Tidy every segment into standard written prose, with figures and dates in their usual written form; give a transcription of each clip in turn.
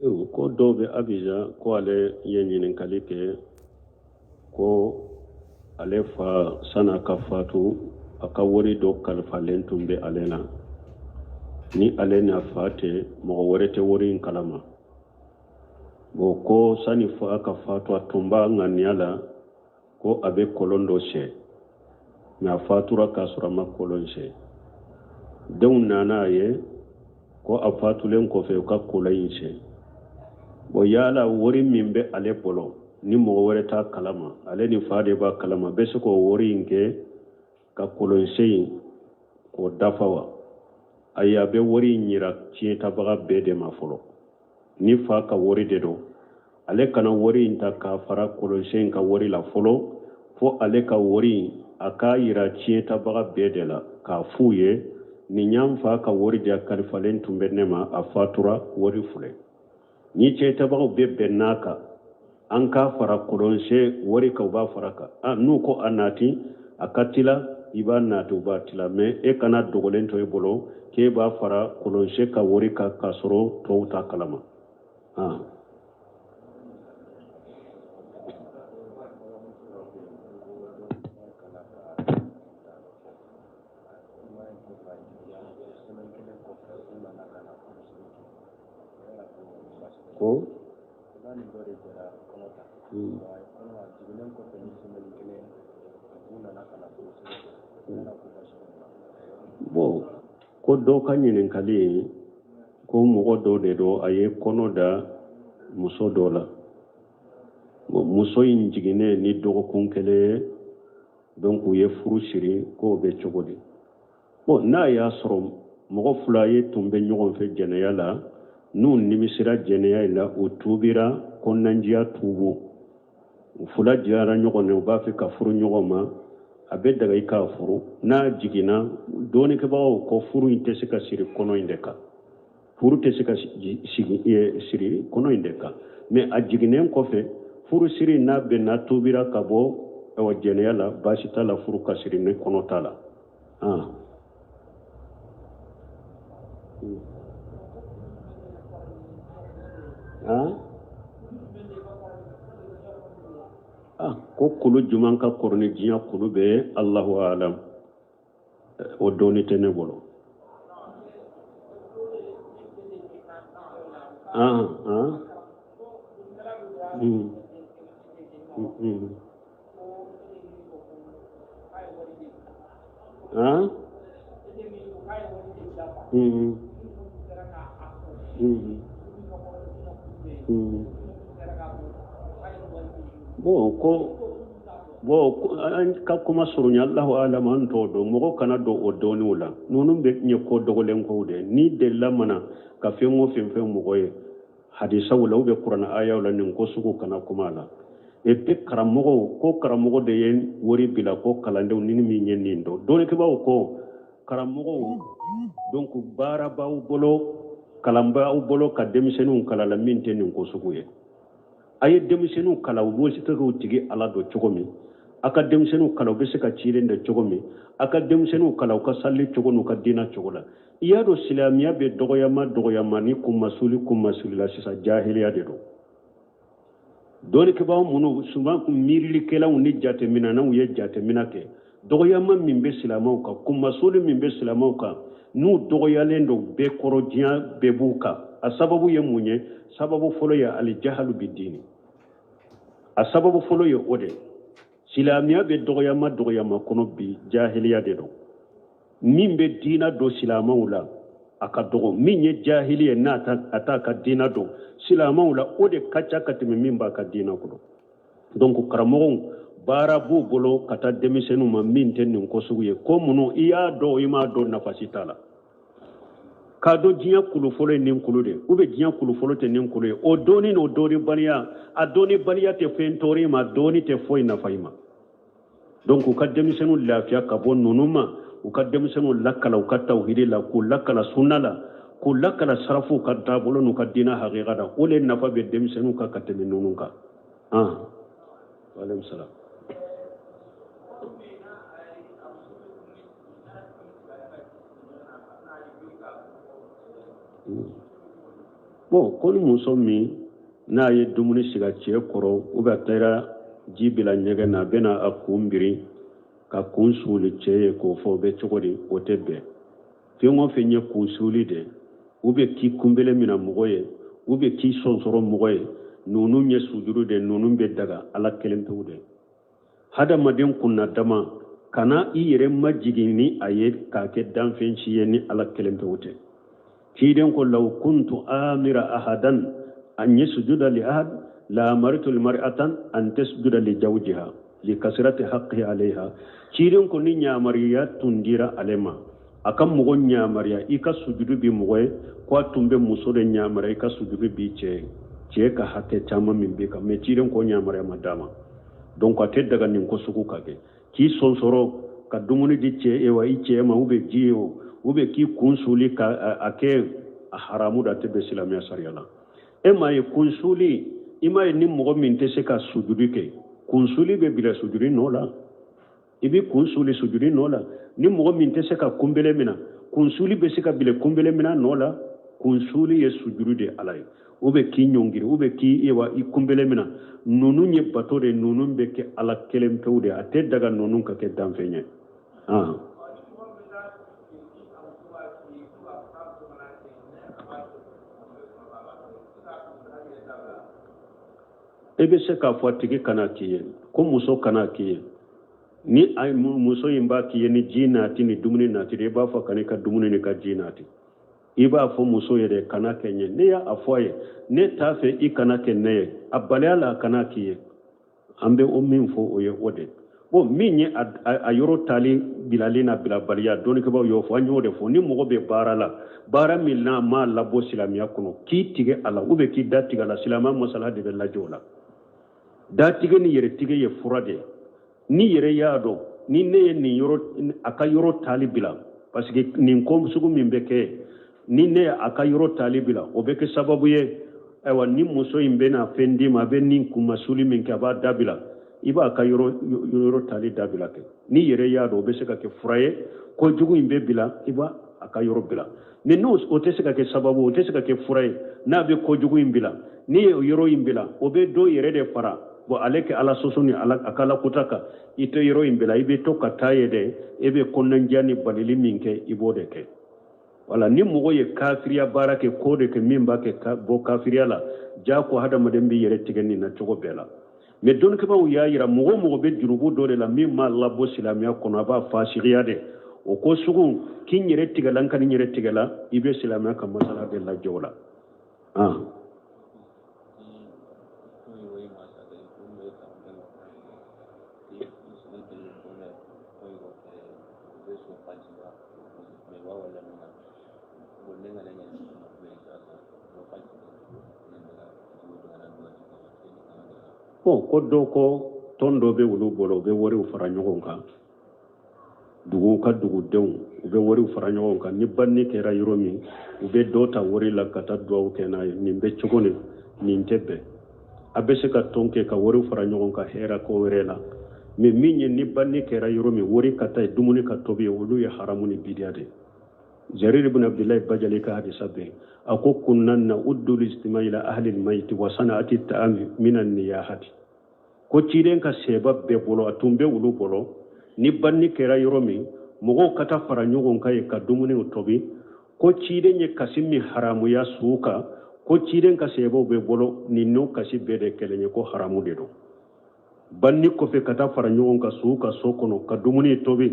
Ko dɔw bɛ Abijan ko ale ye ɲininkali kɛ ko ale fa san'a ka fatu a ka wari dɔ kalifalen tun bɛ ale la ni ale n'a fa tɛ mɔgɔ wɛrɛ tɛ wari in kalama bon ko sani fa ka fatu a tun b'a ŋaniya la ko a bɛ kɔlɔn dɔ sen mais a fatura k'a sɔrɔ a ma kɔlɔn sen denw nana a ye ko a fatulen kɔfɛ u ka kɔlɔn in sen bon yala wari min bɛ ale bolo ni mɔgɔ wɛrɛ t'a kalama ale ni fa de b'a kalama bɛ se k'o wari in kɛ ka kɔlɔn sen in k'o dafa wa ayi a bɛ wari in yira tiɲɛtabaga bɛɛ de ma fɔlɔ ni fa ka wari de don ale kana wari in ta k'a fara kɔlɔnsen in ka wari la fɔlɔ fo ale ka wari in a k'a yira tiɲɛtabaga bɛɛ de la k'a f'u ye nin y'an fa ka wari de a kalifalen tun bɛ ne ma a fatura wari filɛ ni tiɲɛtabagaw bɛɛ bɛnn'a kan an k'a fara kɔlɔnsen wari kan u b'a fara kan n'u ko a nati a ka tila i b'a nati u b'a tila mais e kana dogolen to e bolo k'e b'a fara kɔlɔnsen ka wari kan k'a sɔrɔ tɔw t'a kalama ah. Ko bon ko dɔ ka ɲininkali ye ko mɔgɔ dɔ de don a ye kɔnɔ da muso dɔ la bon muso in jiginnen ni dɔgɔkun kelen ye donc u ye furu siri k'o bɛ cogo di bon n'a y'a sɔrɔ mɔgɔ fila ye tun bɛ ɲɔgɔn fɛ jɛnɛya la n'u nimisira jɛnɛya in la u tuubira kɔnɔnanjiya tuubu u fila diyara ɲɔgɔn na u b'a fɛ ka furu ɲɔgɔn ma a bɛ daga i k'a furu n'a jiginna dɔɔnikɛbagaw ko furu in tɛ se ka siri kɔnɔ in de kan furu tɛ se ka siri kɔnɔ in de kan mais a jiginnen kɔfɛ furu siri n'a bɛnna tuubira ka bɔ jɛnɛya la baasi t'a la furu ka siri ni kɔnɔ t'a la ah. Ah. Ah, ko kulu juman ka kɔrɔ ni diɲɛ kulu bɛɛ ye allahu alam o dɔnni tɛ ne bolo ah, ah. Mm. Mm. Ah? Mm. Mm. Mm. Bon ko bon an ka kuma surunya Allahu alam an t'o dɔn mɔgɔ kana don o dɔnniw la ninnu bɛɛ ye ko dogolen kow de ni delila mana ka fɛn o fɛn fɛn mɔgɔ ye hadisaw la ou bien kuranɛ ayaw la nin ko sugu kana kuma a la et puis karamɔgɔw ko karamɔgɔ de ye wari bila ko kalandenw ni min ye nin dɔn dɔnnikɛbaaw ko karamɔgɔw donc baara b'aw bolo kalan b'aw bolo ka denmisɛnninw kalan la min tɛ nin ko sugu ye a ye denmisɛnninw kalan u bɛ se k'u tigi ala dɔn cogo min a ka denmisɛnninw kalan u bɛ se ka ciden dɔn cogo min a ka denmisɛnninw kalan u ka sali cogo n'u ka diinɛ cogo la i y'a dɔn silamɛya bɛ dɔgɔyama dɔgɔyama ni kunmasuli kunmasuli la sisan jahiliya de don dɔnnikɛbaaw minnu souvent miirilikɛlaw ni jateminɛnaw ye jateminɛ kɛ dɔgɔyama min bɛ silamɛw kan kunmasuli min bɛ silamɛw kan n'u dɔgɔyalen don bɛɛ kɔrɔ diɲɛ bɛɛ b'u kan a sababu ye mun ye sababu fɔlɔ ye alijahalu bi diini a sababu fɔlɔ ye o de ye silamɛya bɛ dɔgɔyama dɔgɔyama kɔnɔ bi jahiliya de don min bɛ diina dɔn silamɛw la a ka dɔgɔ min ye jahili ye n'a a t'a ka diina dɔn silamɛw la o de ka ca ka tɛmɛ min b'a ka diina kɔnɔ donc karamɔgɔw baara b'u bolo ka taa denmisɛnninw ma min tɛ nin ko sugu ye ko minnu i y'a dɔn i m'a dɔn nafa si t'a la k'a dɔn diɲɛ kulu fɔlɔ ye nin kulu de ou bien diɲɛ kulu fɔlɔ tɛ nin kulu ye o dɔnni n'o dɔnnibaliya a dɔnnibaliya tɛ fɛn tɔɔrɔ i ma dɔnni tɛ foyi nafa i ma donc u ka denmisɛnninw lafiya ka bɔ ninnu ma u ka denmisɛnninw lakala u ka tawhidi la k'u lakala sunna la k'u lakala sarafuw ka taabolo n'u ka diinɛ hakika la o de nafa bɛ denmisɛnninw kan ka tɛmɛ ninnu kan ah waaleykum salaam Bon, ko ni muso min n'a ye dumuni sigi a cɛ kɔrɔ ou bien a taara ji bila ɲɛgɛn na, a bɛna a kun biri ka kun suuli cɛ ye k'o fɔ, o bɛ cogo di? O tɛ bɛn. Fɛn o fɛn ye kun suuli de, ou bien k'i kunbele mina mɔgɔ ye, ou bien k'i sɔnsɔrɔ mɔgɔ ye, ninnu ye sujuru de, ninnu bɛ daga Ala kelen pewu de. Hadamaden kunna dama kana i yɛrɛ majigin ni a ye k'a kɛ danfɛn si ye ni Ala kelen pewu tɛ. Ciden ko law kuntu amira ahadan an yasjuda li ahad la amartu almar'atan an tasjuda li zawjiha li kasrati haqqihi alayha. Ciden ko ni ɲamariya tun dira ale ma a ka mɔgɔ ɲamariya i ka sujudu bi mɔgɔ ye, ko a tun bɛ muso de ɲamariya i ka sujudu bi cɛ ye, cɛ ka hakɛ caman min b'i kan. Mais ciden ko ɲamariya ma d'a ma. Donc a tɛ daga nin ko sugu ka kɛ, k'i sonsoro ka dumuni di cɛ ye wa i cɛ ma, ou bien ji ye o, ou bien k'i kun suuli ka a kɛ a haramu da, a tɛ bɛn silamɛya sariya la. E m'a ye kunsuli, i m'a ye ni mɔgɔ min tɛ se ka sujudi kɛ, kunsuli bɛ bila sujudi nɔ la, i bɛ kun suuli sujudi nɔ la. Ni mɔgɔ min tɛ se ka kunbele minɛ, kunsuli bɛ se ka bila kunbele minɛ nɔ la. Kunsuli ye sujudi de Ala ye, ou bien k'i ɲɔngiri, ou bien k'i wa i kunbele minɛ, ninnu ye bato de, ninnu bɛ kɛ Ala kelen pewu de, a tɛ daga ninnu ka kɛ danfɛn ye. I bɛ se k'a fɔ a tigi kana k'i ye, ko muso kana k'i ye. Ni a muso in b'a k'i ye ni ji naati ni dumuni naati, i b'a fɔ kana i ka dumuni ni ka ji naati. I b'a fɔ muso yɛrɛ kana kɛ n ye. Ne y'a fɔ a ye, ne t'a fɛ i kana kɛ ne ye, a baliya la a kana k'i ye. An bɛ o min fɔ o ye o de. Bon, min ye a yɔrɔ tali bilali n'a bilabaliya, dɔnnikɛbaaw y'o fɔ, an y'o de fɔ. Ni mɔgɔ bɛ baara la, baara min n'a m'a labɔ silamɛya kɔnɔ, k'i tigɛ a la ou bien k'i da tigɛ a la, silamɛya masala de bɛ lajɛ o la. Datigɛ ni yɛrɛtigɛ ye fura de ye. Ni yɛrɛ y'a dɔn ni ne ye nin yɔrɔ a ka yɔrɔ tali bila, parce que nin ko sugu min bɛ kɛ, ni ne ye a ka yɔrɔ tali bila, o bɛ kɛ sababu ye, ayiwa, ni muso in bɛna fɛn d'i ma, a bɛ nin kunmasuli min kɛ, a b'a dabila, i b'a ka yɔrɔ tali dabila kɛ. Ni yɛrɛ y'a dɔn o bɛ se ka kɛ fura ye, kojugu in bɛ bila, i b'a a ka yɔrɔ bila. Mais n'o o tɛ se ka kɛ sababu, o tɛ se ka kɛ fura ye, n'a bɛ kojugu in bila, n'i ye yɔrɔ in bila, o bɛ dɔ yɛrɛ de fara, bon, ale kɛ Ala sɔsɔ ni ala a ka ala kota kan, i tɛ yɔrɔ in bila, i bɛ to ka taa ye dɛ, e bɛ kɔnɔnajɛya ni balili min kɛ, i b'o de kɛ. Wala ni mɔgɔ ye kafiriya baara kɛ, ko de kɛ min b'a kɛ bɔ kafiriya la, jako hadamaden b'i yɛrɛ tigɛ nin na cogo bɛɛ la. Mais dɔnnikɛbaaw y'a yira, mɔgɔ o mɔgɔ bɛ jurubu dɔ de la min m'a labɔ silamɛya kɔnɔ, a b'a fasigiya de, o ko sugu k'i yɛrɛ tigɛ la, n ka nin yɛrɛ tigɛ la, i bɛ silamɛya ka masala de lajɛ o la. Bon, ko dɔ ko tɔn dɔ bɛ olu bolo, u bɛ wariw fara ɲɔgɔn kan, dugu ka dugudenw, u bɛ wariw fara ɲɔgɔn kan, ni banni kɛra yɔrɔ min, u bɛ dɔ ta wari la ka taa duwawu kɛ n'a ye. Nin bɛ cogo ni nin tɛ bɛn. A bɛ se ka tɔn kɛ ka wariw fara ɲɔgɔn kan hɛrɛ ko wɛrɛ la, mais min ye ni banni kɛra yɔrɔ min, wari ka taa yen, dumuni ka tobi yen, olu ye haramu ni bidiya de ye. Jarir ibn Abdullahi Bajali ka hadisa bɛ yen, a ko kunna na'uddu al-ijtima ila ahli al-mayit wa sana'ati ta'ami min an-niyahati. Ko ciden ka sɛba bɛɛ bolo, a tun bɛ olu bolo, ni banni kɛra yɔrɔ min, mɔgɔw ka taa fara ɲɔgɔn kan yen ka dumuniw tobi. Ko ciden ye kasi min haramuya su kan, ko ciden ka sɛbaw bɛ bolo, nin n'o kasi bɛɛ de kelen ye, ko haramu de don. Banni kɔfɛ ka taa fara ɲɔgɔn kan su ka so kɔnɔ ka dumuni tobi,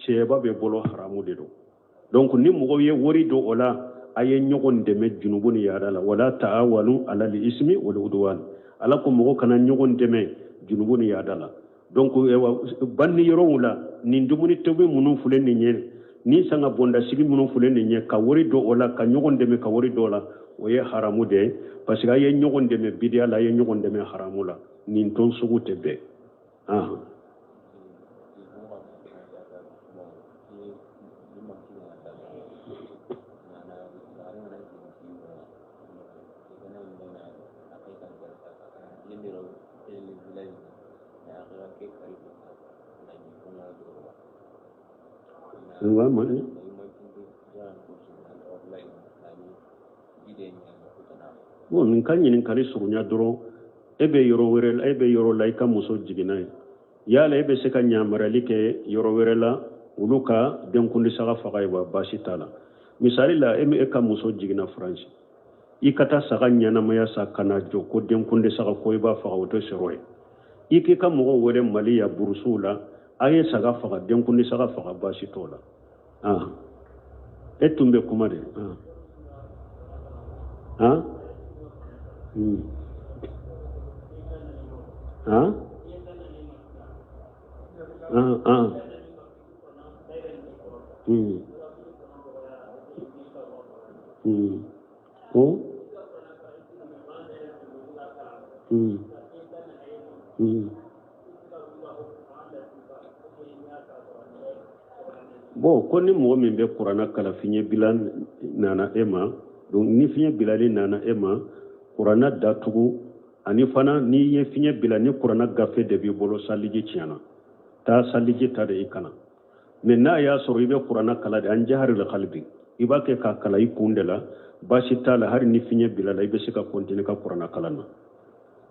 sɛba bɛ bolo, haramu de don. Donc ni mɔgɔw ye wari don o la, a ye ɲɔgɔn dɛmɛ junubu ni yaada la. Wala ta'awanu ala al-ismi wal udwan, Ala ko mɔgɔ kana ɲɔgɔn dɛmɛ junubu ni yaada la. Donc banni yɔrɔw la, nin dumuni tobi minnu filɛ nin ye, ni sanga bondasigi minnu filɛ nin ye, ka wari don o la, ka ɲɔgɔn dɛmɛ ka wari don o la, o ye haramu de ye, parce que a ye ɲɔgɔn dɛmɛ bidiya la, a ye ɲɔgɔn dɛmɛ haramu la. Nin tɔn sugu tɛ bɛn. Bon, nin ka ɲininkali surunya dɔrɔn, e bɛ yɔrɔ wɛrɛ la, e bɛ yɔrɔ la, i ka muso jiginna yen, yala e bɛ se ka ɲamarali kɛ yɔrɔ wɛrɛ la olu ka denkundisaga faga ye wa? Baasi t'a la. Misali la, e ka muso jiginna Faransi, i ka taa saga ɲɛnamaya san ka na jɔ ko denkundisaga ko i b'a faga, o tɛ sɔrɔ ye. I k'i ka mɔgɔw wele Mali ya burusuw la, a ye saga faga, denkundisaga faga, baasi t'o la. Ah, e tun bɛ kuma de. Ah, ah, ah, ah, ah. Ko Bon, ko ni mɔgɔ min bɛ kuranna kalan, fiɲɛ bila nana e ma, donc ni fiɲɛ bilali nana e ma, kuranna datugu. Ani fana n'i ye fiɲɛ bila ni kuranna gafe de b'i bolo, saliji tiɲɛna, taa saliji ta de i kana. Mais n'a y'a sɔrɔ i bɛ kuranna kalan de an jaharil kalbi, i b'a kɛ k'a kalan i kun de la, baasi t'a la. Hali ni fiɲɛ bilala, i bɛ se ka continuer ka kuranna kalan na,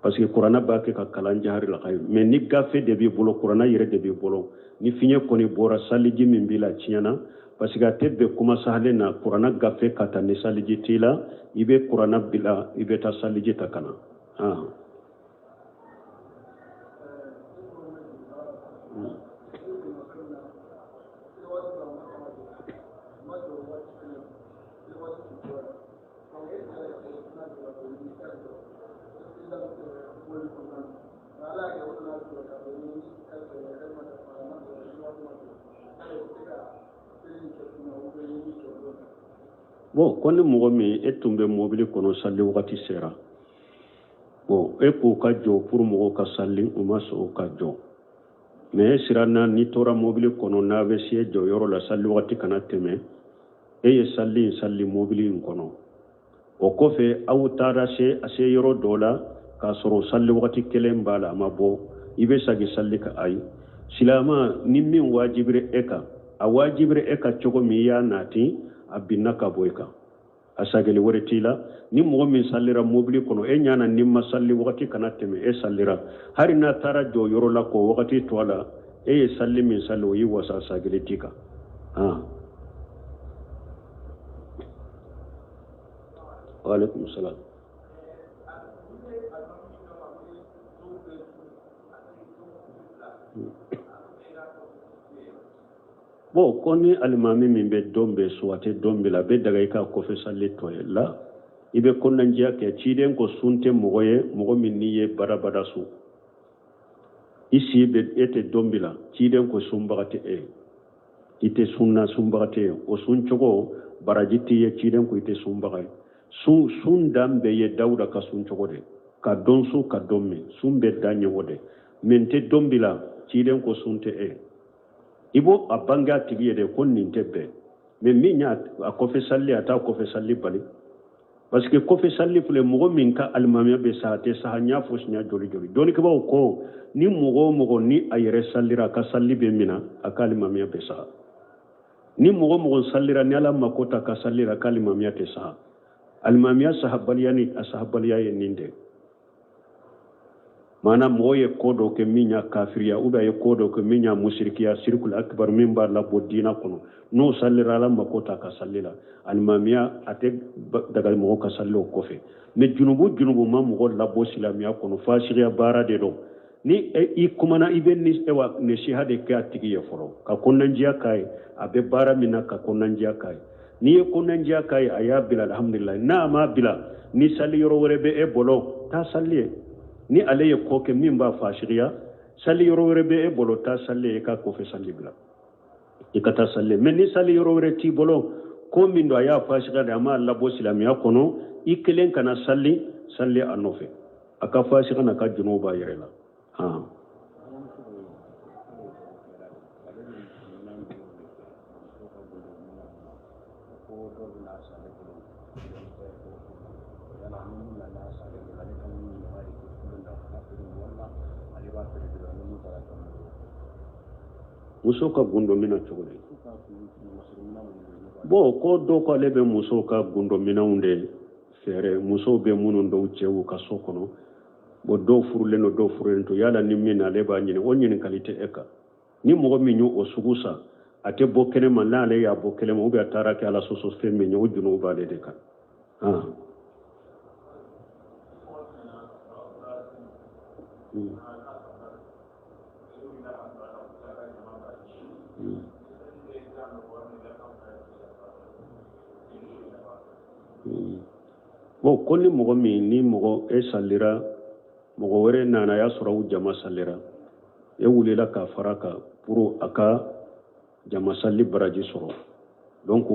parce que kuranna b'a kɛ ka kalan jaharil kalbi. Mais ni gafe de b'i bolo, kuranna yɛrɛ de b'i bolo, ni fiɲɛ kɔni bɔra, saliji min b'i la tiɲɛna, parce que a tɛ bɛn kuma sahalen na. Kuranna gafe ka ta ni saliji t'i la, i bɛ kuranna bila, i bɛ taa saliji ta ka na. Ah. Bon, ko ni mɔgɔ min e tun bɛ mobili kɔnɔ, sali wagati sera, bon, e k'u ka jɔ pour mɔgɔw ka sali, u ma sɔn u ka jɔ, mais e siranna n'i tora mobili kɔnɔ n'a bɛ se jɔyɔrɔ la, sali wagati kana tɛmɛ, e ye sali in sali mobili in kɔnɔ. O kɔfɛ aw taara se a se yɔrɔ dɔ la k'a sɔrɔ sali wagati kelen b'a la, a ma bɔ, i bɛ sagi sali kan? Ayi, silama, ni min wajibiri e kan, a wajibiri e kan cogo min, i y'a nati, a binna ka bɔ i kan, a sageli wɛrɛ t'i la. Ni mɔgɔ min salira mobili kɔnɔ, e ɲana ni ma sali wagati kana tɛmɛ, e salira, hali n'a taara jɔ yɔrɔ la k'o wagati to a la, e ye sali min sali, o y'i wasa, sageli t'i kan. Ah. Waaleykum salam. Bon, ko ni alimami min bɛ don bɛ sun, a tɛ don bila, a bɛ daga i ka kɔfɛ sali tɔ ye la, i bɛ kɔnɔnandiya kɛ. Ciden ko sun tɛ mɔgɔ ye, mɔgɔ min n'i ye badabada sun, i si bɛ e tɛ don bila, ciden ko sunbaga tɛ e ye, i tɛ sunna, sunbaga tɛ ye, o sun cogo baraji t'i ye. Ciden ko i tɛ sunbaga ye. Sun sun dan bɛɛ ye Dawuda ka sun cogo de, ka dɔn sun ka dɔn min, sun bɛɛ dan ye o de. Min tɛ don bila, ciden ko sun tɛ e ye. I b'o a bange a tigi ye de ko nin tɛ bɛn. Mais min y'a a kɔfɛ sali, a t'a kɔfɛ sali bali, parce que kɔfɛ sali filɛ, mɔgɔ min ka alimamiya bɛ saha tɛ saha. N y'a fɔ siɲɛ joli joli, dɔnnikɛbaaw ko ni mɔgɔ o mɔgɔ ni a yɛrɛ salira, a ka sali bɛ mina, a ka alimamiya bɛ saha. Ni mɔgɔ mɔgɔ salira ni Ala mako t'a ka sali la, a ka alimamiya tɛ saha. Alimamiya sahabaliya ni a sahabaliya ye nin de maana mɔgɔ ye ko dɔ kɛ min y'a kafiriya, ou bien a ye ko dɔ kɛ min y'a musirikiya, sirikul akibar, min b'a labɔ diina kɔnɔ, n'o salira, Ala mako t'a ka sali la, alimamiya a tɛ daga mɔgɔ ka sali o kɔfɛ. Mais junubu junubu ma mɔgɔ labɔ silamɛya kɔnɔ, fasigiya baara de don. Ni i kumana, i bɛ ni ewa nasiha de kɛ a tigi ye fɔlɔ, ka kɔnɔnandiya k'a ye a bɛ baara min na, ka kɔnɔnandiya k'a ye. N'i ye kɔnɔnandiya k'a ye, a y'a bila, alhamdulilayi. N'a m'a bila, ni sali yɔrɔ wɛrɛ bɛ e bolo, taa sali ye. Ni ale ye ko kɛ min b'a fasigiya, sali yɔrɔ wɛrɛ bɛ e bolo, taa sali ye, i ka kɔfɛ sali bila, i ka taa sali. Mais ni sali yɔrɔ wɛrɛ t'i bolo, ko min don a y'a fasigiya de, a m'a labɔ silamɛya kɔnɔ, i kelen kana sali, sali a nɔfɛ, a ka fasiga n'a ka junubu b'a yɛrɛ la. Han. Muso ka gundominɛn cogo di? Bon, ko dɔ ko ale bɛ muso ka gundominɛnw de fɛɛrɛ musow bɛ minnu dɔw cɛw ka so kɔnɔ bon dɔw furulen don dɔw furulen tɛ yala ni min ale b'a ɲini o ɲininkali tɛ e kan ni mɔgɔ min y'o sugu san a tɛ bɔ kɛnɛma n'ale y'a bɔ kɛnɛma ou bien a taara kɛ ala sɔsɔ fɛn min ye o junubu b'ale de kan. Bon ko ni mɔgɔ min ni mɔgɔ e salira mɔgɔ wɛrɛ nana a y'a sɔrɔ u jama salira e wulila ka fara kan pour a ka jama sali baraji sɔrɔ donc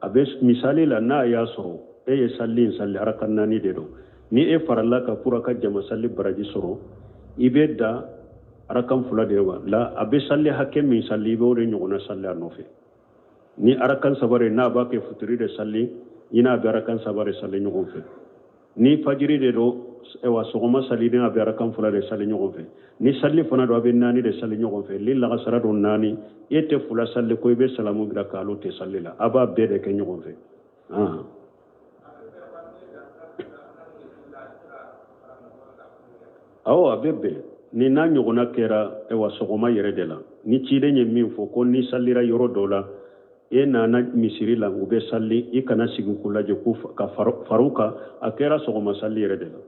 a bɛ misali la n'a y'a sɔrɔ e ye sali in sali araka naani de don ni e farala kan pour a ka jama sali baraji sɔrɔ i bɛ da arakan fila de wa la a bɛ sali hakɛ min sali i b'o de ɲɔgɔnna sali a nɔfɛ ni arakan saba de n'a b'a kɛ futiri de sali i n'a bɛ arakan saba de sali ɲɔgɔn fɛ ni fajiri de don ayiwa sɔgɔma sali n'a bɛ arakan fila de sali ɲɔgɔn fɛ ni sali fana don a bɛ naani de sali ɲɔgɔn fɛ ni lagasara don naani e tɛ fila sali ko i bɛ salamu bila k'alu to sali la a b'a bɛɛ de kɛ ɲɔgɔn fɛ. Awɔ a bɛ bɛn ni n'a ɲɔgɔnna kɛra ayiwa sɔgɔma yɛrɛ de la ni ciden ye min fɔ ko n'i salira yɔrɔ dɔ la e nana misiri la u bɛ sali i kana sigi k'u lajɛ ko ka far'u kan a kɛra sɔgɔma sali yɛrɛ de la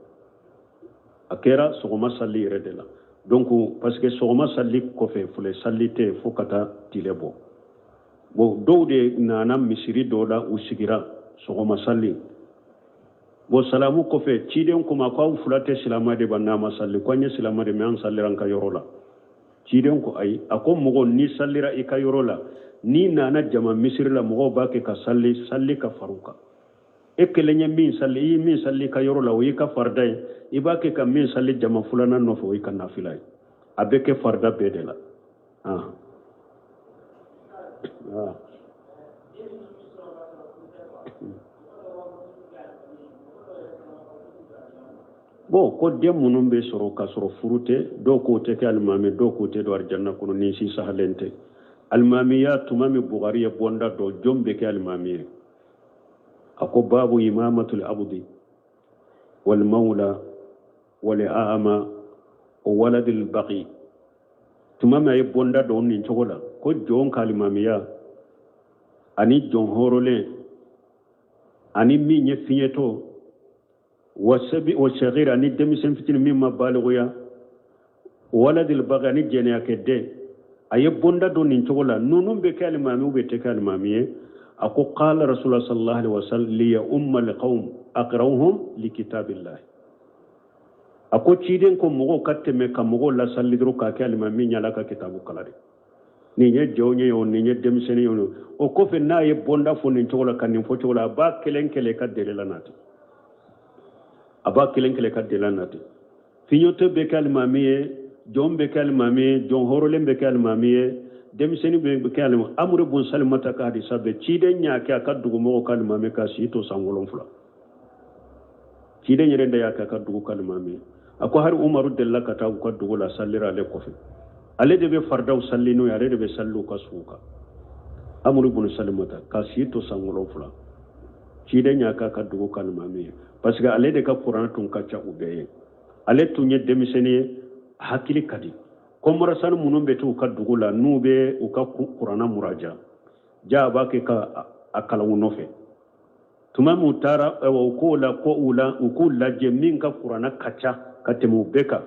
a kɛra sɔgɔma sali yɛrɛ de la donc parce que sɔgɔma sali kɔfɛ filɛ sali tɛ fo ka taa tile bɔ bon dɔw de nana misiri dɔ la u sigira sɔgɔma sali bon salamu kɔfɛ ciden ko ma ko aw fila tɛ silama de ba n'a ma sali ko an ye silama de mais an salira an ka yɔrɔ la ciden ko ayi a ko mɔgɔ n'i salira i ka yɔrɔ la n'i nana jama misiri la mɔgɔw b'a kɛ ka sali sali ka far'u kan e kelen ye min sali i ye min sali i ka yɔrɔ la o y'i ka farida ye i b'a kɛ ka min sali jama filanan nɔfɛ o y'i ka nafila ye a bɛ kɛ farida bɛɛ de la. Bon ko den minnu bɛ sɔrɔ k'a sɔrɔ furu tɛ dɔw k'o tɛ kɛ alimami dɔw k'o tɛ don alijanna kɔnɔ nin si sahalen tɛ alimamiya tuma min bugari ye bonda don jɔn bɛ kɛ alimami ye a ko babu imamatul abudi wal mawla wal a'ama wa waladil baqi tuma min a ye bonda don nin cogo la ko jɔn ka alimamiya ani jɔn hɔrɔnlen ani min ye fiɲɛtɔ wa sagir ani denmisɛn fitini min ma balikuya waladil bagi ani jɛnɛyakɛ den a ye bonda don nin cogo la ninnu bɛ kɛ alimami ou bien tɛ kɛ alimami ye a ko qala rasulullah sallallahu alaihi wasallam liya umma alqawm aqra'uhum likitabillah a ko ciden ko mɔgɔw ka tɛmɛ ka mɔgɔw lasali dɔrɔn k'a kɛ alimami ye ala ka kitabu kalan de nin ye jɔn ye o nin ye denmisɛnnin ye o o kɔfɛ n'a ye bonda fɔ nin cogo la ka nin fɔ cogo la a b'a kelen kelen ka delila nati a b'a kelen kelen ka delila nati fiɲɛtɔ bɛ kɛ alimami ye jɔn bɛ kɛ alimami ye jɔn hɔrɔnlen bɛ kɛ alimami ye denmisɛnnin bɛ kɛ alimami amuru bun salimata ka hadisa bɛ ciden y'a kɛ a ka dugumɔgɔw ka alimami k'a si to san 7 ciden yɛrɛ de y'a kɛ a ka dugu ka alimami ye a ko hari umaru delila ka taa u ka dugu la salira ale kɔfɛ ale de bɛ faridaw sali n'o ye ale de bɛ sali u ka suw kan amuru bun salimata k'a si to san 7 ciden y'a k'a ka dugu ka alimami ye parce que ale de ka kuranɛ tun ka ca u bɛɛ ye ale tun ye denmisɛnnin ye hakili ka di kɔmɔrɔsani minnu bɛ t'u ka dugu la n'u bɛ u ka kuranɛ muraja ja a b'a kɛ ka a kalan u nɔfɛ tuma min u taara u k'o la ko u la u k'u lajɛ min ka kuranɛ ka ca ka tɛmɛ u bɛɛ kan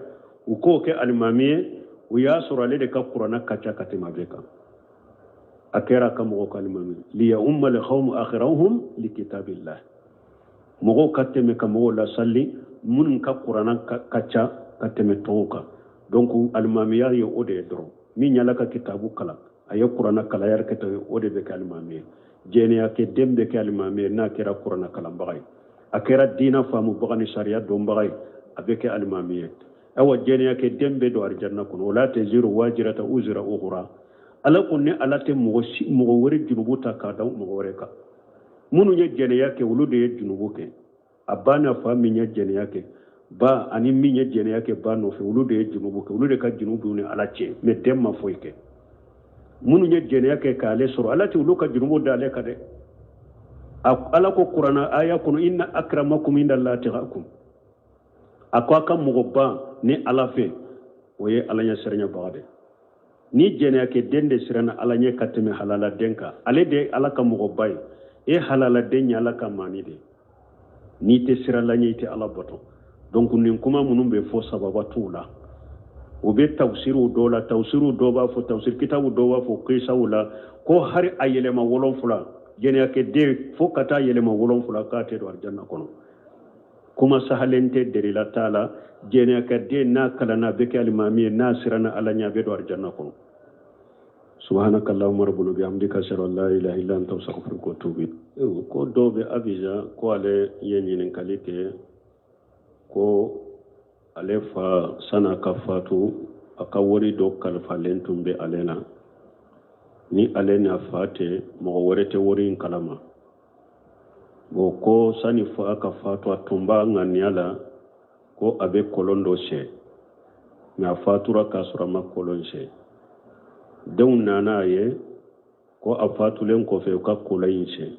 u k'o kɛ alimami ye u y'a sɔrɔ ale de ka kuranɛ ka ca ka tɛmɛ a bɛɛ kan a kɛra a ka mɔgɔw ka alimami liya umma alqawmu aqra'uhum likitabillah mɔgɔw ka tɛmɛ ka mɔgɔw lasali minnu ka kuranɛ ka ca ka tɛmɛ tɔw kan donc alimamiya ye o de ye dɔrɔn min y'ala ka kitabu kalan a ye kuranɛ kalan yɛrɛ kɛtɔ ye o de bɛ kɛ alimami ye jɛnɛyakɛ den bɛ kɛ alimami ye n'a kɛra kuranɛ kalanbaga ye a kɛra diina faamubaga ni sariya dɔnbaga ye a bɛ kɛ alimami ye awa jɛnɛyakɛ den bɛ don arijanna kɔnɔ wala taziru wajirata uzira ukhra ala ko ne ala tɛ mɔgɔ wɛrɛ junubu ta k'a da mɔgɔ wɛrɛ kan minnu ye jɛnɛya kɛ olu de ye junubu kɛ a ba n'a fa min ye jɛnɛya kɛ ba ani min ye jɛnɛya kɛ ba nɔfɛ olu de ye junubu kɛ olu de ka junubu ni ala cɛ mais den ma foyi kɛ minnu ye jɛnɛya kɛ k'ale sɔrɔ ala tɛ olu ka junubu da ale kan dɛ Ala ko kurana aya kɔnɔ, inna akramakum inda allahi atqakum. A ko a ka mɔgɔba ni Ala fɛ, o ye Ala ɲɛsiranɲɛbaga de. Ni jɛnɛyakɛ den de siranna Ala ɲɛ ka tɛmɛ halaladen kan, ale de ye Ala ka mɔgɔba ye. E halaladen ye Ala ka maani de. N'i tɛ siran Ala ɲɛ, i tɛ Ala bato. Donc nin kuma minnu bɛ fɔ, sababa t'u la. U bɛ tafsiriw dɔw la, tafsiriw dɔw b'a fɔ, tafsiri kitabu dɔw b'a fɔ kisaw la ko hari a yɛlɛma 7, jɛnɛyakɛ den fo ka taa yɛlɛma 7, k'a tɛ don alijanna kɔnɔ. Kuma sahalen tɛ, delila t'a la. Jɛnɛyakɛ den, n'a kalanna, a bɛ kɛ alimami ye, n'a siranna Ala ɲɛ, a bɛ don alijanna kɔnɔ. Subhanaka allahumma rabbana bihamdika, ashhadu an la ilaha illa anta, astaghfiruka wa atubu ilayk. Ko dɔw bɛ Abidjan ko ale ye ɲininkali kɛ ko ale fa, san'a ka fatu, a ka wari dɔ kalifalen tun bɛ ale la. Ni ale n'a fa tɛ, mɔgɔ wɛrɛ tɛ wari in kalama. Bon, ko sani fa ka fatu, a tun b'a ŋaniya la ko a bɛ kɔlɔn dɔ sen, mais a fatura k'a sɔrɔ a ma kɔlɔn sen. Denw nana a ye ko a fatulen kɔfɛ, u ka kɔlɔn in sen.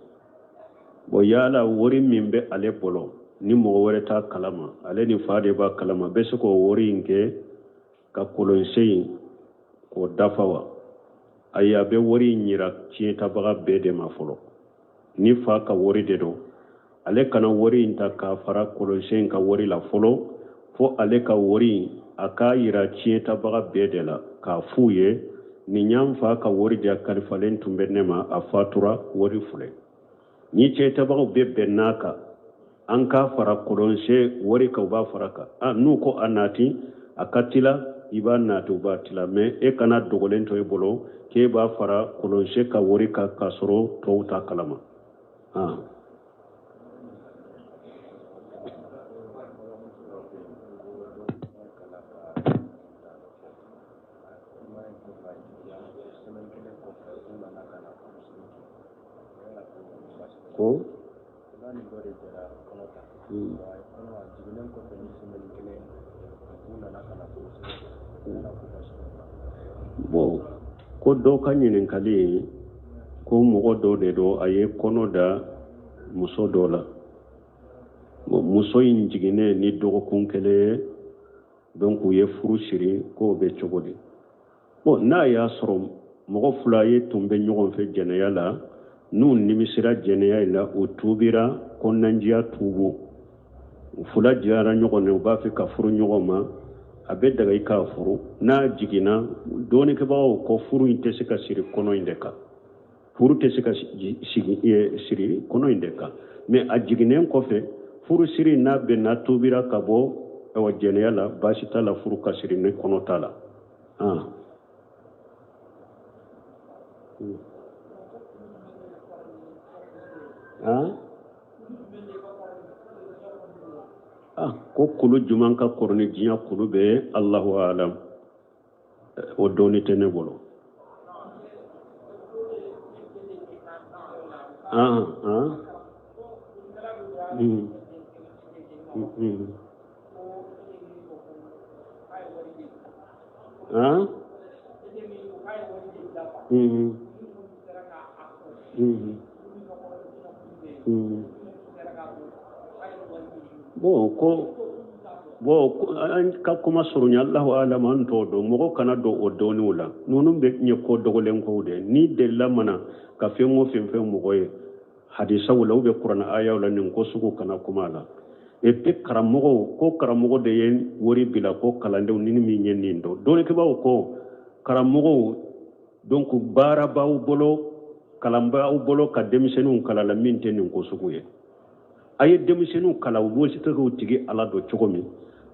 Bon, yala wari min bɛ ale bolo ni mɔgɔ wɛrɛ t'a kalama, ale ni fa de b'a kalama, bɛ se k'o wari in kɛ ka kɔlɔn sen in k'o dafa wa? Ayi, a bɛ wari in yira tiɲɛtabaga bɛɛ de ma fɔlɔ. Ni fa ka wari de don, ale kana wari in ta k'a fara kɔlɔnsen in ka wari la fɔlɔ, fo ale ka wari in, a k'a yira tiɲɛtabaga bɛɛ de la k'a f'u ye: nin y'an fa ka wari de, a kalifalen tun bɛ ne ma, a fatura, wari filɛ. Ni tiɲɛtabagaw bɛɛ bɛnn'a kan an k'a fara kɔlɔnsen wari kan, u b'a fara kan. N'u ko a nati, a ka tila, i b'a nati, u b'a tila. Mais e kana dogolen to e bolo k'e b'a fara kɔlɔnsen ka wari kan k'a sɔrɔ tɔw t'a kalama. Ko bon, ko dɔ ka ɲininkali ye ko mɔgɔ dɔ de don, a ye kɔnɔ da muso dɔ la. Bon, muso in jiginnen ni dɔgɔkun kelen ye, donc u ye furu siri, k'o bɛ cogo di? Bon, n'a y'a sɔrɔ mɔgɔ fila ye tun bɛ ɲɔgɔn fɛ jɛnɛya la, n'u nimisira jɛnɛya in la, u tuubira, kɔnɔnanjiya tuubu, u fila diyara ɲɔgɔn na, u b'a fɛ ka furu ɲɔgɔn ma, a bɛ daga i k'a furu. N'a jiginna, dɔɔnikɛbagaw ko furu in tɛ se ka siri kɔnɔ in de kan, furu tɛ se ka siri kɔnɔ in de kan. Mais a jiginnen kɔfɛ, furu siri n'a bɛnna, tuubira ka bɔ awa jɛnɛya la, baasi t'a la, furu ka siri ni kɔnɔ t'a la. Ko kulu jumɛn ka kɔrɔ ni diɲɛ kulu bɛɛ ye? Allahu alam, o dɔnni tɛ ne bolo. Ah ah mm. Mm. Ah mm. Mm. Mm. Bon, ko bon, an ka kuma surunya, Allahu alam, an t'o dɔn. Mɔgɔ kana don o dɔnniw la. Ninnu bɛ ɲɛ ko dogolen kow de. Ni delila mana ka fɛn o fɛn fɛn mɔgɔ ye hadisaw la ou bien kuranɛ ayaw la, nin ko sugu kana kuma a la. Et puis karamɔgɔw ko karamɔgɔ de ye wari bila ko kalandenw ni min ye nin dɔn. Dɔnnikɛbaaw ko karamɔgɔw, donc baara b'aw bolo, kalan b'aw bolo ka denmisɛnninw kalan la min tɛ nin ko sugu ye. A ye denmisɛnninw kalan u bɛ se k'u tigi Ala dɔn cogo min,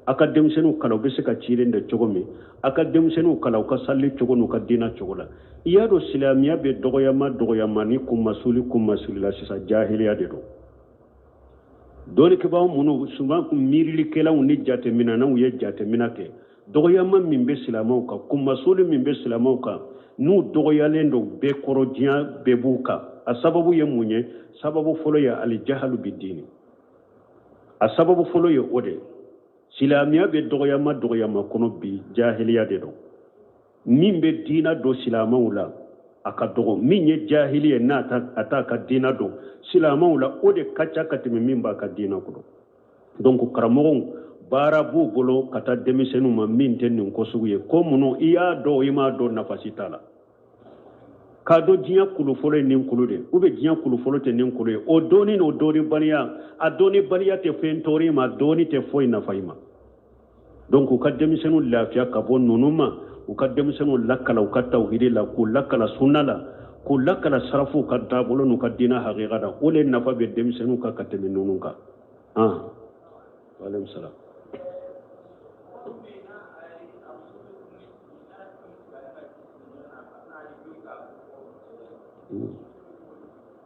a ka denmisɛnninw kalan u bɛ se ka cilen dɔn cogo min, a ka denmisɛnninw kalan u ka sali cogo n'u ka diinɛ cogo la. I y'a dɔn, silamɛya bɛ dɔgɔyama dɔgɔyama ni kunmasuli kunmasuli la sisan, jahiliya de don. Dɔnnikɛbaaw minnu souvent miirilikɛlaw ni jateminɛnaw ye jateminɛ kɛ, dɔgɔyama min bɛ silamɛw kan, kunmasuli min bɛ silamɛw kan, n'u dɔgɔyalen don bɛɛ kɔrɔ, diɲɛ bɛɛ b'u kan, a sababu ye mun ye? Sababu fɔlɔ ye alijahalu bi diini. A sababu fɔlɔ ye o de. Silamɛya bɛ dɔgɔyama dɔgɔyama kɔnɔ bi, jahiliya de don. Min bɛ diina don silamɛw la. A ka dɔgɔ min ye jahili ye, n'a a t'a ka diina dɔn silamɛw la, o de ka ca ka tɛmɛ min b'a ka diina kɔnɔ. Donc karamɔgɔw, baara b'u bolo ka taa denmisɛnninw ma min tɛ nin ko sugu ye. Ko minnu i y'a dɔn, i m'a dɔn, nafa si t'a la. K'a dɔn diɲɛ kulu fɔlɔ ye nin kulu de, ou bien diɲɛ kulu fɔlɔ tɛ nin kulu ye, o dɔnni n'o dɔnnibaliya, a dɔnnibaliya tɛ fɛn tɔɔrɔ i ma, dɔnni tɛ foyi nafa i ma. Donc u ka denmisɛnninw lafiya ka bɔ ninnu ma, u ka denmisɛnninw lakala u ka tawhidi la, k'u lakala sunna la, k'u lakala sarafuw ka taabolo n'u ka diinɛ hakika la. O de nafa bɛ denmisɛnninw kan ka tɛmɛ ninnu kan. Waaleykum salaam.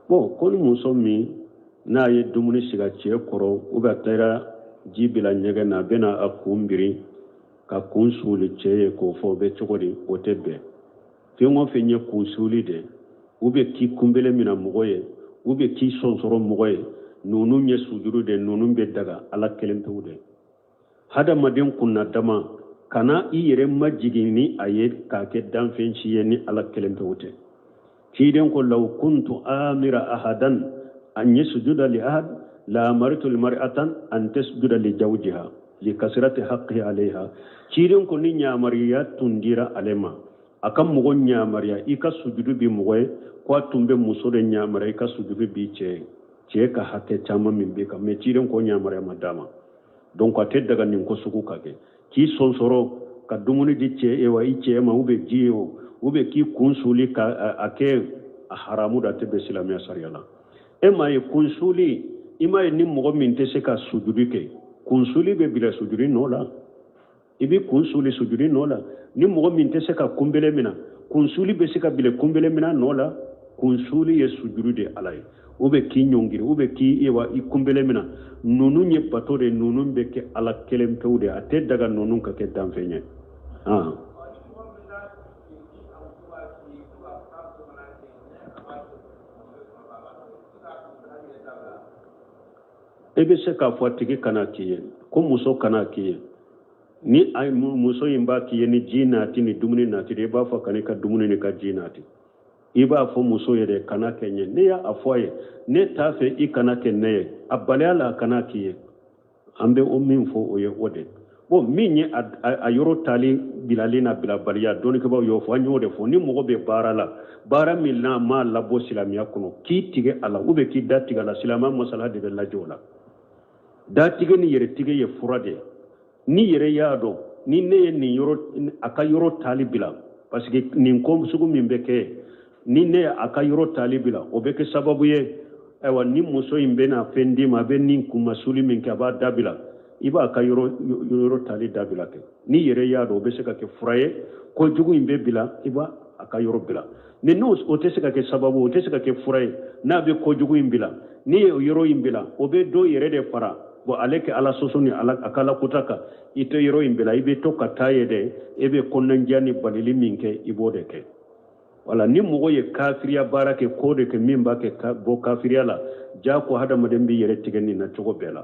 Bon, ko ni muso min n'a ye dumuni sigi a cɛ kɔrɔ, ou bien a taara ji bila ɲɛgɛn na, a bɛna a kun biri ka kun suuli cɛ ye k'o fɔ, o bɛ cogo di? O tɛ bɛn. Fɛn o fɛn ye kun suuli de, ou bien k'i kunbele mina mɔgɔ ye, ou bien k'i sɔnsɔrɔ mɔgɔ ye, ninnu ye sujuru de, ninnu bɛ daga Ala kelen pewu de. Hadamaden kunna dama kana i yɛrɛ majigin ni a ye k'a kɛ danfɛn si ye ni Ala kelen pewu tɛ. Ciden ko law kuntu amira ahadan an yasjuda li ahad la amartu almar'atan an tasjuda li zawjiha li kasrati haqqihi alayha. Ciden ko ni ɲamariya tun dira ale ma a ka mɔgɔ ɲamariya i ka sujudu bi mɔgɔ ye, ko a tun bɛ muso de ɲamariya i ka sujudu bi cɛ ye, cɛ ka hakɛ caman min b'i kan. Mais ciden ko ɲamariya ma d'a ma. Donc a tɛ daga nin ko sugu ka kɛ, k'i sɔnsɔrɔ ka dumuni di cɛ ye wa i cɛ ma, ou bien ji ye o, ou bien k'i kun suuli ka a kɛ, a haramu da, a tɛ bɛn silamɛya sariya la. E m'a ye kunsuli, i m'a ye ni mɔgɔ min tɛ se ka sujudi kɛ, kunsuli bɛ bila sujudi nɔ la, i bɛ kun suuli sujudi nɔ la. Ni mɔgɔ min tɛ se ka kunbele minɛ, kunsuli bɛ se ka bila kunbele minɛ nɔ la. Kunsuli ye sujudi de Ala ye, ou bien k'i ɲɔngiri, ou bien k'i wa i kunbele minɛ, ninnu ye bato de, ninnu bɛ kɛ Ala kelen pewu de, a tɛ daga ninnu ka kɛ danfɛn ye. E bɛ se k'a fɔ a tigi kana k'i ye, ko muso kana k'i ye. Ni a muso in b'a k'i ye ni ji nati ni dumuni nati, i b'a fɔ kana i ka dumuni ni ka ji nati. I b'a fɔ muso yɛrɛ kana kɛ n ye. Ne y'a fɔ a ye, ne t'a fɛ i kana kɛ ne ye, a baliya la a kana k'i ye. An bɛ o min fɔ, o ye o de. Bon, min ye a yɔrɔ tali bilali n'a bilabaliya, dɔnnikɛbaaw y'o fɔ, an y'o de fɔ. Ni mɔgɔ bɛ baara la, baara min n'a m'a labɔ silamɛya kɔnɔ, k'i tigɛ a la ou bien k'i da tigɛ a la, silamɛya masala de bɛ lajɛ o la. Datigɛ ni yɛrɛtigɛ ye fura de ye. Ni yɛrɛ y'a dɔn ni ne ye nin yɔrɔ a ka yɔrɔ tali bila, parce que nin ko sugu min bɛ kɛ, ni ne ye a ka yɔrɔ tali bila, o bɛ kɛ sababu ye, ayiwa, ni muso in bɛna fɛn d'i ma, a bɛ nin kunmasuli min kɛ, a b'a dabila, i b'a ka yɔrɔ tali dabila kɛ. Ni yɛrɛ y'a dɔn o bɛ se ka kɛ fura ye, ko jugu in bɛ bila, i b'a a ka yɔrɔ bila. Mais n'o o tɛ se ka kɛ sababu, o tɛ se ka kɛ fura ye, n'a bɛ ko jugu in bila, n'i ye yɔrɔ in bila, o bɛ dɔ yɛrɛ de fara. Bon, ale kɛ Ala sɔsɔ ni ala a ka ala kota kan, i tɛ yɔrɔ in bila, i bɛ to ka taa ye dɛ, e bɛ kɔnɔnajɛya ni balili min kɛ, i b'o de kɛ. Wala ni mɔgɔ ye kafiriya baara kɛ, ko de kɛ min b'a kɛ ka bɔ kafiriya la, jako hadamaden b'i yɛrɛ tigɛ nin na cogo bɛɛ la.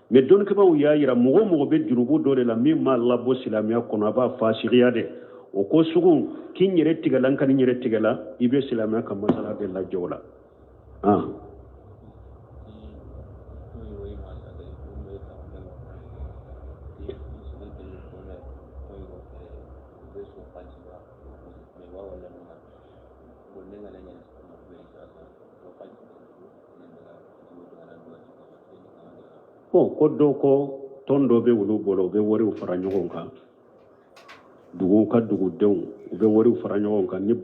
Mais dɔnnikɛbaaw y'a yira, mɔgɔ o mɔgɔ bɛ jurubu dɔ de la min m'a labɔ silamɛya kɔnɔ, a b'a fasigiya de, o ko sugu k'i yɛrɛ tigɛla, n ka nin yɛrɛ tigɛla, i bɛ silamɛya ka masala de lajɛ o la. Bon, ko dɔ ko tɔn dɔ bɛ olu bolo, u bɛ wariw fara ɲɔgɔn kan, dugu ka dugudenw, u bɛ wariw fara ɲɔgɔn kan ni